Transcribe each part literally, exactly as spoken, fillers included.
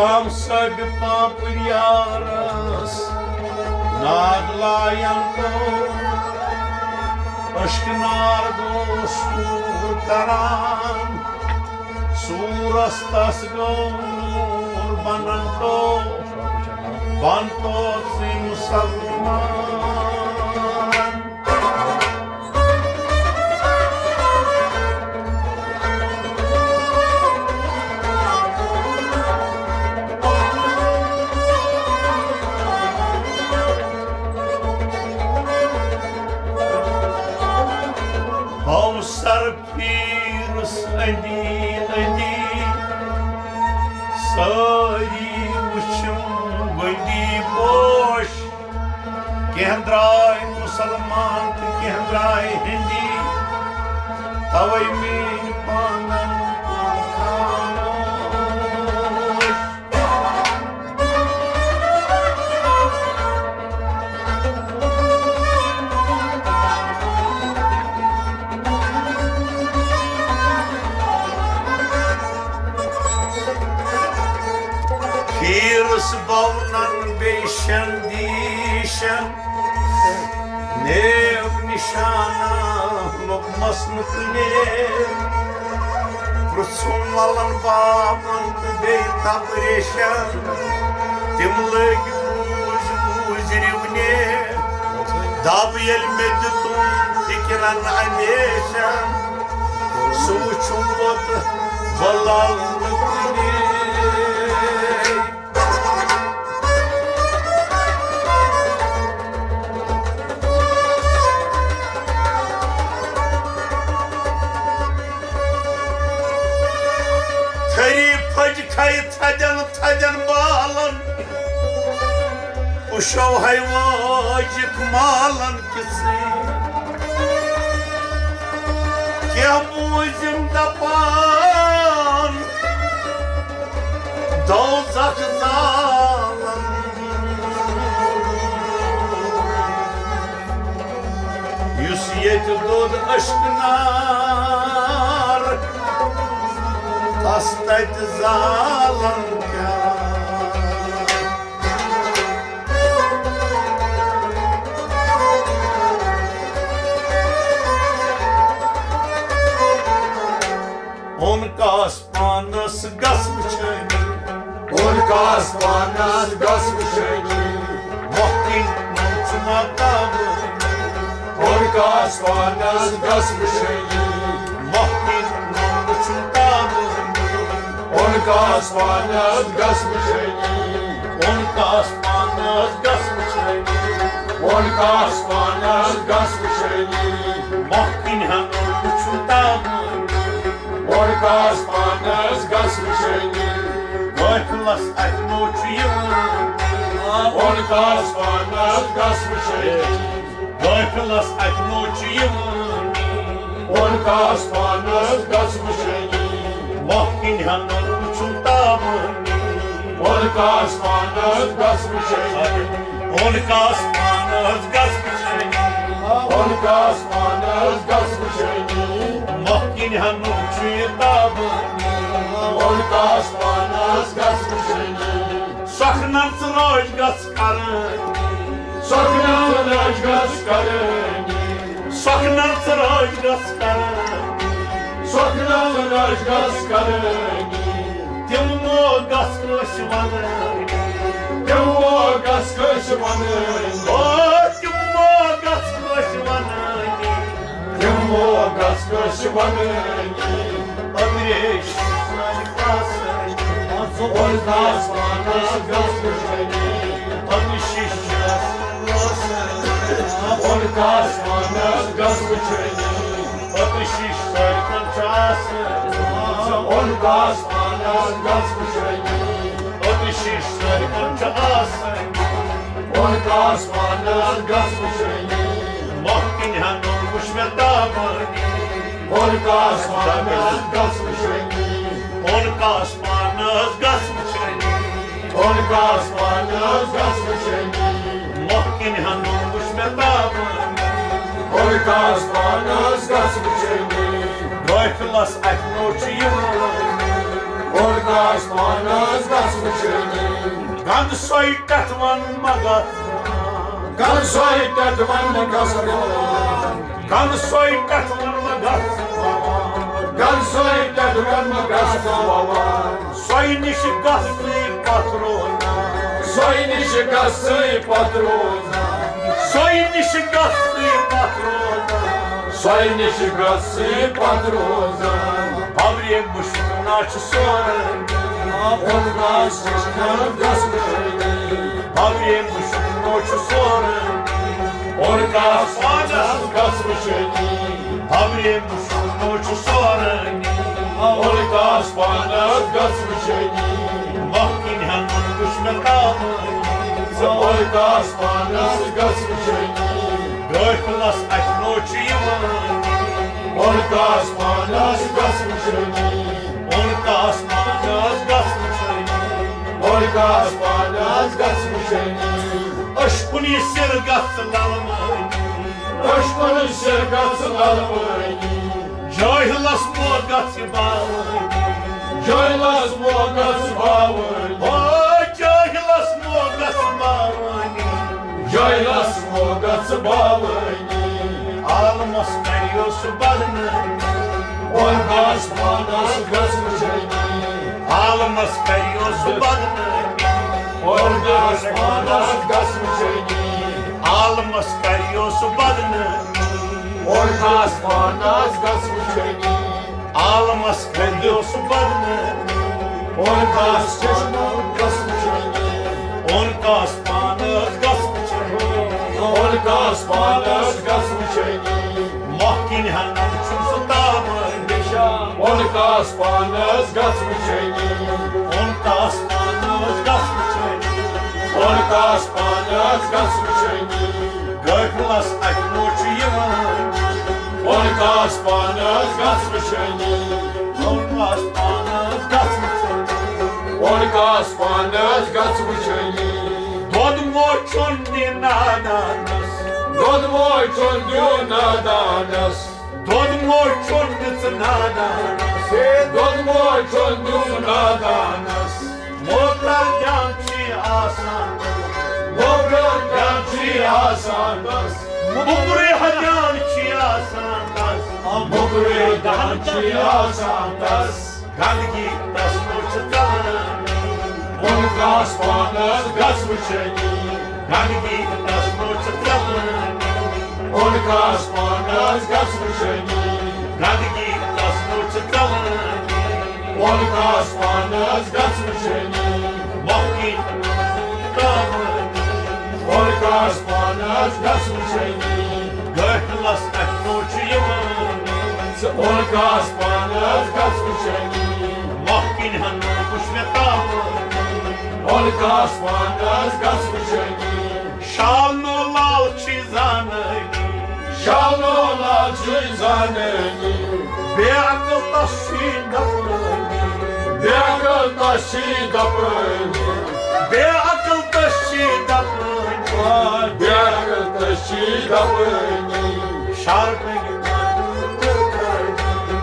Ram صٲبِ پانپُر Yaris ناد line تو، اشکنار گوٚو سوٗر کران، سوٗرس تس گوٚو نوٗر بنن تو، بن تو ژٕ مسلمان۔ بوسر پھیرس أنٛدی أنٛدی، سٲری وٕچھِم گۄڈی پوش۔ کینٛہہ درٛاے مُسلمان تہٕ کینٛہہ درٛاے ہِندی، توے میٲنۍ پانن کوٚر خاموش۔ پھیرس بونن بیشن دیشن، نیو نشانہ مۄکمس نہٕ کُنے۔ پرٛژھُم ملن بابن تہٕ بیٚیہِ تپریشن، تِم لٔگۍ بوٗزۍ بوٗزۍ رِونہِ۔ دب ییٚلہِ مےٚ دیُتُم فِکرن اندیشن، سُہ وُچھُم پوٚت بلال نہٕ کُنے۔ تھری پھج کھے تھدٮ۪ن تھدٮ۪ن بالن، وٕچھو ہے واجِک مالن کِژٕے۔ کینٛہہ بوٗزِم دپان، دوزخ زالن، یُس ییٚتہِ دوٚد اشکنار، تس تتہِ زالن کیٛاہ؟ اوٚن کاس پانس گژھ وٕچھٲنی۔ اوٚن کاس پانس گژھ وٕچھٲنی۔ مۄکھٕنۍ نوٚو چھُ ماتا بٲنی۔ اوٚن کاس پانس گژھ وٕچھٲنی۔ مۄکھٕنۍ نوٚو چھُ ماتا بٲنی۔ اوٚن کاس پانس گژھ وٕچھٲنی۔ اوٚن کاس پانس گژھ وٕچھٲنی۔ اوٚن کاس پانس گژھ وٕچھٲنی۔ مۄکھٕنۍ ہن نوٚو چھُ ماتا بٲنی۔ اوٚن کاس پانس گژھ وٕچھٲنی۔ قٲفلس اَتھِ نوٚو چھُ یِوان۔ اوٚن کاس پانس گژھ وٕچھٲنی۔ قٲفلس اَتھِ نوٚو چھُ یِوان۔ اوٚن کاس پانس گژھ وٕچھٲنی۔ مۄکھٕنۍ ہن نوٚو چھُ ماتا بٲنی۔ اوٚن کاس پانس گژھ وٕچھٲنی۔ اوٚن کاس پانس گژھ وٕچھٲنی۔ اوٚن کاس پانس گژھ وٕچھٲنی۔ مۄکھٕنۍ ہن نوٚو چھُ ماتا بٲنی۔ اوٚن کاس پانس گژھ وٕچھٲنی۔ سۄکھنن ژٕ رٲچھ گژھ کرٲنی۔ سۄکھنن ژٕ رٲچھ گژھ کرٲنی۔ سۄکھنن ژٕ رٲچھ گژھ کرٲنی۔ سۄکھنن ژٕ رٲچھ گژھ کرٲنی۔ تِم موقعہٕ گژھ کٲنٛسہِ ونٲنی۔ تِم موقعہٕ گژھ کٲنٛسہِ ونٲنی۔ او، تِم موقعہٕ گژھ کٲنٛسہِ ونٲنی۔ تِم موقعہٕ گژھ کٲنٛسہِ ونٲنی۔ ادریش سانہِ پاسٲنی۔ اوٚن کاس پانس گژھ وٕچھٲنی۔ ادریش اوٚن کاس پانس گژھ وٕچھٲنی۔ پتہٕ شیٖشہٕ سارِکَن چھُ آسان۔ اوٚن کاس پانس گژھ وٕچھٲنی۔ پتہٕ شیٖشہٕ سارِکَن چھُ آسان۔ اوٚن کاس پانس گژھ وٕچھٲنی۔ مۄکھٕنۍ ہن نوٚو وٕچھ مےٚ تابٲنی۔ اوٚن کاس پانس گژھ وٕچھٲنی۔ اوٚن کاس پانس گژھ وٕچھٲنی۔ اوٚن کاس پانس گژھ وٕچھٲنی۔ مۄکھٕنۍ ہن نوٚو وٕچھ مےٚ تابٲنی۔ اوٚن کاس پانس گژھ وٕچھٲنی۔ قٲفلس اَتھِ نوٚو چھُ یِوان۔ اور کاس پانس گژھ وٕچھِنۍ۔ گنٛد سۄے ٹٹھوَن مہ گژھ۔ گنٛد سۄے ٹٹھوَن مہ گژھ۔ گنٛد سۄے ٹٹھوَن مہ گژھ۔ گنٛد سۄے ٹٹھوَن مہ گژھ۔ سۄے نِش گژھٕے پتھ روزان۔ سۄے نِش گژھٕے پتھ روزان۔ سۄے نِش گژھٕے پتھ روزان۔ سۄے نِش گژھٕے پتھ روزان۔ ببرے مُشکِل نہ چھُ سورُے۔ اور کاس پانس گژھ وٕچھِنۍ۔ ببرے مُشکِل نہ چھُ سورُے۔ اور کاس پانس گژھ وٕچھِنۍ۔ ببرے مُشکِل نہ چھُ سورُے۔ اور کاس پانس گژھ وٕچھِنۍ۔ مۄکھ کِنۍ ہٮ۪نُن وٕچھ مےٚ تاوٲنی۔ اور کاس پانس گژھ وٕچھِنۍ۔ قٲفلس اَتھِ نوٚو چھُ یِوان۔ اور کاس پانس گژھ وٕچھِنۍ۔ اور کاس پانس گژھ وٕچھِنۍ۔ اور کاس پانس گژھ وٕچھِنۍ۔ اشکُنی سِر گژھ للمٲنی۔ اشکُنی سِر گژھ للمٲنی۔ جٲہلس مو گژھِ باوٲنی۔ جٲہلس مو گژھِ باوٲنی۔ او جٲہلس مو گژھِ باوٲنی۔ جٲہلس مو گژھِ باوٲنی۔ عالمس کریو سُہ بدنٲمی۔ اور کاس پانس گژھ وٕچھِنۍ۔ عالمس کریو سُہ بدنٲمی۔ اور کاس پانس گژھ وٕچھِنۍ۔ عالمس کریو سُہ بدنٲمی۔ اور کاس پانس گژھ وٕچھِنۍ۔ عالمس کریو سُہ بدنٲمی۔ اور کاس پانس گژھ وٕچھِنۍ۔ اور کاس پانس گژھ وٕچھِنۍ۔ اور کاس پانس گژھ وٕچھِنۍ۔ مۄکھ کِنۍ ہنن چھُم سُہ تابٲنی۔ اور کاس پانس گژھ وٕچھِنۍ۔ اور کاس پانس گژھ وٕچھِنۍ۔ اور کاس پانس گژھ وٕچھِنۍ۔ قٲفلس اَتھِ نوٚو چھُ یِوان۔ اور کاس پانس گژھ وٕچھِنۍ۔ اور کاس پانس گژھ وٕچھِنۍ۔ اور کاس پانس گژھ وٕچھِنۍ۔ دۄد مو چھُن دِ نادانس۔ دۄد مو چھُن دیُن نادانس۔ دۄد مو چھُن دِ ژٕ نادانس۔ ہے، دۄد مو چھُن دیُن نادانس۔ موکل جان چھُ آسان۔ موکل جان چھُ آسان۔ مُکرِ ہجان چھُ آسان۔ مُکرِ جان چھُ آسان۔ گندگی تس نوٚو چھُ ژلان۔ اور کاس پانس گژھ وٕچھِنۍ۔ گندگی تس نوٚو چھُ ژلان۔ اور کاس پانس گژھ وٕچھِنۍ۔ گندگی تس نوٚو چھُ ژلان۔ اور کاس پانس گژھ وٕچھِنۍ۔ مۄکھ کِنۍ تاوٲنی۔ اور کاس پانس گژھ وٕچھِنۍ۔ قٲفلس اَتھِ نوٚو چھُ یِوان۔ اور کاس پانس گژھ وٕچھِنۍ۔ مۄکھ کِنۍ ہنن وٕچھ مےٚ تاوٲنی۔ اور کاس پانس گژھ وٕچھِنۍ۔ شالنو لال چھُے زانٲنی۔ شالنو لال چھُے زانٲنی۔ بے عقل تس چھُے دپٲنی۔ بے عقل تس چھُے دپٲنی۔ بے عقل تس چھُے دپٲنی۔ آ، بے عقل تس چھُے دپٲنی۔ شالٹٕنۍ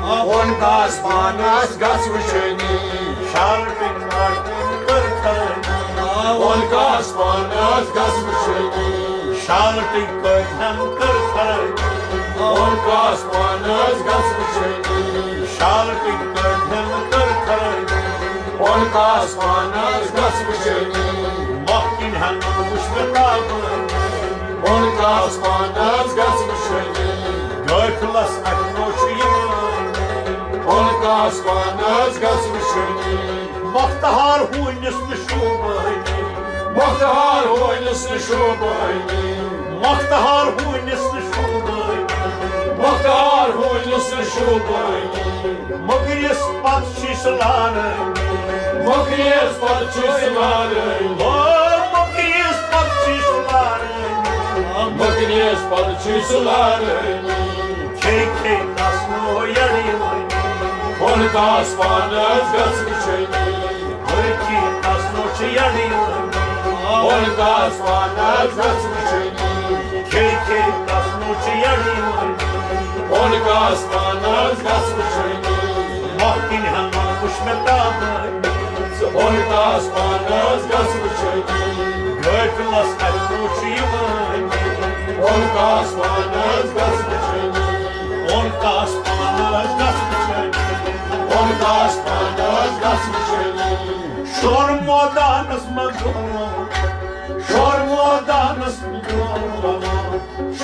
اور کاس پانس گژھ وٕچھِنۍ۔ شالٹٕنۍ اور کاس پانس گژھ وٕچھِنۍ۔ شالٹٕنۍ کٔرۍ ہن کٔر خرٲبی۔ اور کاس پانس گژھ وٕچھِنۍ۔ شالٹٕنۍ کٔرۍ ہن کٔر خرٲبی۔ اور کاس پانس گژھ وٕچھِنۍ۔ مۄکھ کِنۍ ہن وٕچھ مےٚ تابٲنی۔ اور کاس پانس گژھ وٕچھِنۍ۔ قٲفلس اَتھِ نوٚو چھُ یِوان۔ اور کاس پانس گژھ وٕچھِنۍ۔ مۄختہار ہوٗنِس نہٕ شوٗبٲنی۔ مۄختہار ہوٗنِس نہٕ شوٗبٲنی۔ مۄختہار ہوٗنِس نہٕ شوٗبٲنی۔ مۄختہار ہوٗنِس نہٕ شوٗبٲنی۔ مۄکرِس پتہٕ چھُے سُہ لارٲنی۔ مۄکرِس پتہٕ چھُے سُہ لارٲنی۔ او، مۄکرِس پتہٕ چھُے سُہ لارٲنی۔ مۄکرِس پتہٕ چھُے سُہ لارٲنی۔ کھے کھے تس نوٚو یڈٕ یِوٲنی۔ اور کاس پانس گژھ وٕچھِنۍ۔ کھے کھے تس نوٚو چھُ یڈٕ یِوٲنی۔ اور کاس پانس گژھ وٕچھِنۍ۔ کھے کھے تس نوٚو چھُ یڈٕ یِوٲنی۔ اور کاس پانس گژھ وٕچھِنۍ۔ مۄکھ کِنۍ ہن وُچھ مےٚ تابٲنی۔ ژٕ اُلکاس پانس گژھ وٕچھٲنی۔ قٲفلس اَتھِ نوٚو چھُ یِوان۔ اُلکاس پانس گژھ وٕچھٲنی۔ اُلکاس پانس گژھ وٕچھٲنی۔ اُلکاس پانس گژھ وٕچھٲنی۔ شور مٲدانس منٛز گوٚو۔ شور مٲدانس منٛز گوٚو۔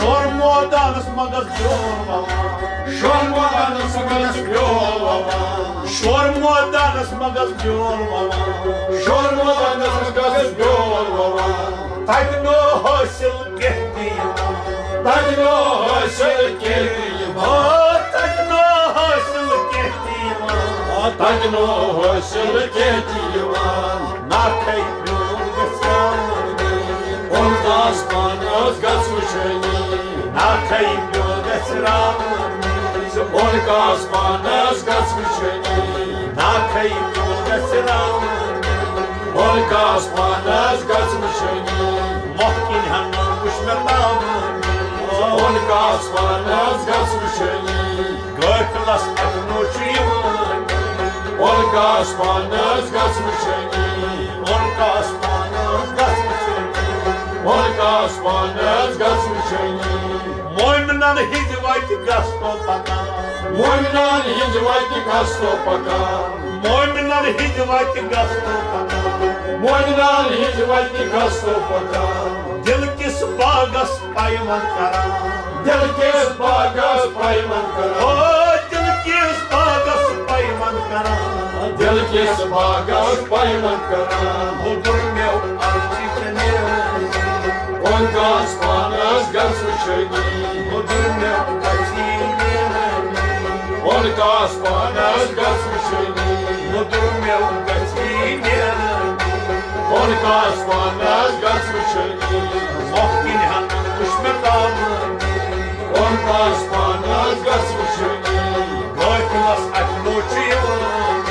شور مٲدانس منٛز بیول ووان۔ شور مٲدانس منٛز بیول ووان۔ شور مٲدانس منٛز بیول ووان۔ شور مٲدانس منٛز بیول ووان۔ تتہِ نوٚو حٲصِل کینٛہہ تہِ یِوان۔ تتہِ نوٚو حٲصِل کینٛہہ تہِ یِوان۔ آ، تتہِ نوٚو حٲصِل کینٛہہ تہِ یِوان۔ آ، تتہِ نوٚو حٲصِل کینٛہہ تہِ یِوان۔ ناکھے بیول گژھِ راوُن۔ اُلکاس پانس گژھ وٕچھٲنی۔ ناکھے بیول گژھِ راوُن۔ اُلکاس پانس گژھ وٕچھٲنی۔ ناکھے بیول گژھِ راوُن۔ اُلکاس پانس گژھ وٕچھٲنی۔ مۄکھ کِنۍ ہنا وٕچھ مےٚ تاوان۔ اُلکاس پانس گژھ وٕچھٲنی۔ قٲفلس اَتھِ نوٚو چھُ یِوان۔ اُلکاس پانس گژھ وٕچھٲنی۔ اُلکاس پانس گژھ وٕچھٲنی۔ اُلکاس پانس گژھ وٕچھٲنی۔ مومنن ہٕنٛزِ وتہِ گژھ تو پکان۔ مومنن ہٕنٛزِ وتہِ گژھ تو پکان۔ مومنن ہٕنٛزِ وتہِ گژھ تو پکان۔ مومنن ہٕنٛزِ وتہِ گژھ تو پکان۔ دل کِس باغس پیوند کران۔ دل کِس باغس پیوند کران۔ او دل کِس باغس پیوند کران۔ دل کِس باغس پیوند کران۔ مُدُر مٮ۪وٕ اَتھ چھِ ژےٚ نیران۔ اُلکاس پانس گژھ وٕچھٲنی۔ مُدُر مٮ۪وٕ گژھی نیران۔ اُلکاس پانس گژھ وٕچھٲنی۔ مُدُر مٮ۪وٕ گژھی نیران۔ اُلکاس پانس گژھ وٕچھٲنی۔ مۄکھ کِنۍ ہن وٕچھ مےٚ تاوان۔ اُلکاس پانس گژھ وٕچھٲنی۔ قٲفلس اَتھِ نوٚو چھُ یِوان۔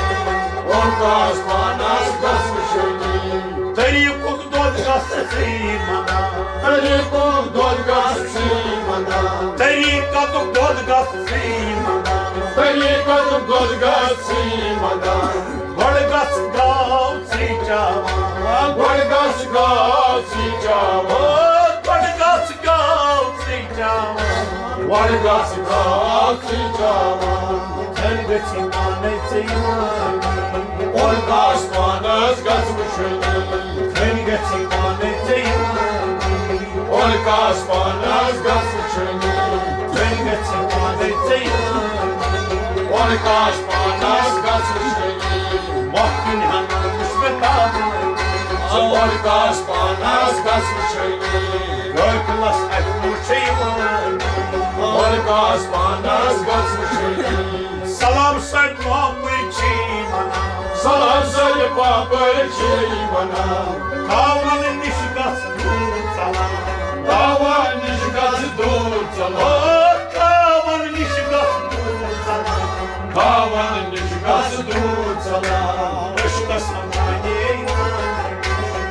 اُلکاس پانس گژھ وٕچھٲنی۔ طریٖقُک دۄد گژھ ژٕے منان۔ طریٖقُک دۄد گژھ ژٕے منان۔ طریٖقتُک دۄد گژھ ژٕے منان۔ طریٖقتُک دۄد گژھ ژٕے منان۔ گۄڈٕ گژھ گاو ژٕے چاوان۔ گۄڈٕ گژھ گاو ژٕے چاوان۔ گۄڈٕ گژھ گاو ژٕے چاوان۔ گۄڈٕ گژھ گاو ژٕے چاوان۔ تھٔنۍ گژھی پانے ژےٚ یِوان۔ اُلکاس پانس گژھ وٕچھٲنی۔ تھٔنۍ گژھی پانے ژےٚ یِوان۔ اُلکاس پانس گژھ وٕچھٲنی۔ تھٔنۍ گژھی پانے ژےٚ یِوان۔ اُلکاس پانس گژھ وٕچھٲنی۔ مۄکھ کِنۍ ہن وٕچھ مےٚ تاوان۔ اُلکاس پانس گژھ وٕچھٲنی۔ قٲفلس اَتھِ نوٚو چھُ یِوان۔ اُلکاس پانس گژھ وٕچھٲنی۔ سلام سۭتۍ پاپٕرۍ چھِ ونان۔ سلام سۭتۍ پاپٕرۍ چھِ ونان۔ تاون نِش گژھ دوٗر ژلان۔ تاون نِش گژھ دوٗر ژلان۔ او تاون نِش گژھ دوٗر ژلان۔ تاون نِش گژھ دوٗر ژلان۔ عشقس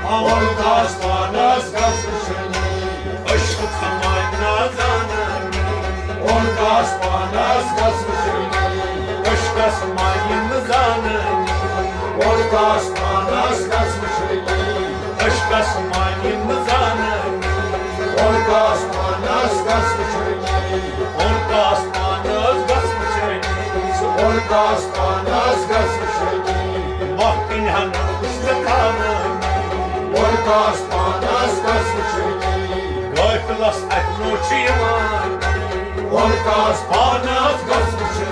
اولکاس پانس گژھ وٕچھٲنی۔ عشق کماے نہ زانن۔ اولکاس پانس گژھ وٕچھٲنی۔ عشقس معنی نہ زانن۔ اولکاس پانس گژھ وٕچھٲنی۔ عشقس معنی نہ زانن۔ اولکاس پانس گژھ وٕچھٲنی۔ اولکاس پانس گژھ وٕچھٲنی۔ اولکاس پانس گژھ وٕچھٲنی۔ مۄکھ کِنۍ ہن وٕچھ مےٚ تاوٲنی۔ اولکاس پانس گژھ وٕچھٲنی۔ قٲفلس اَتھِ نوٚو چھُ یِوان۔ اولکاس پانس گژھ وٕچھٲنی۔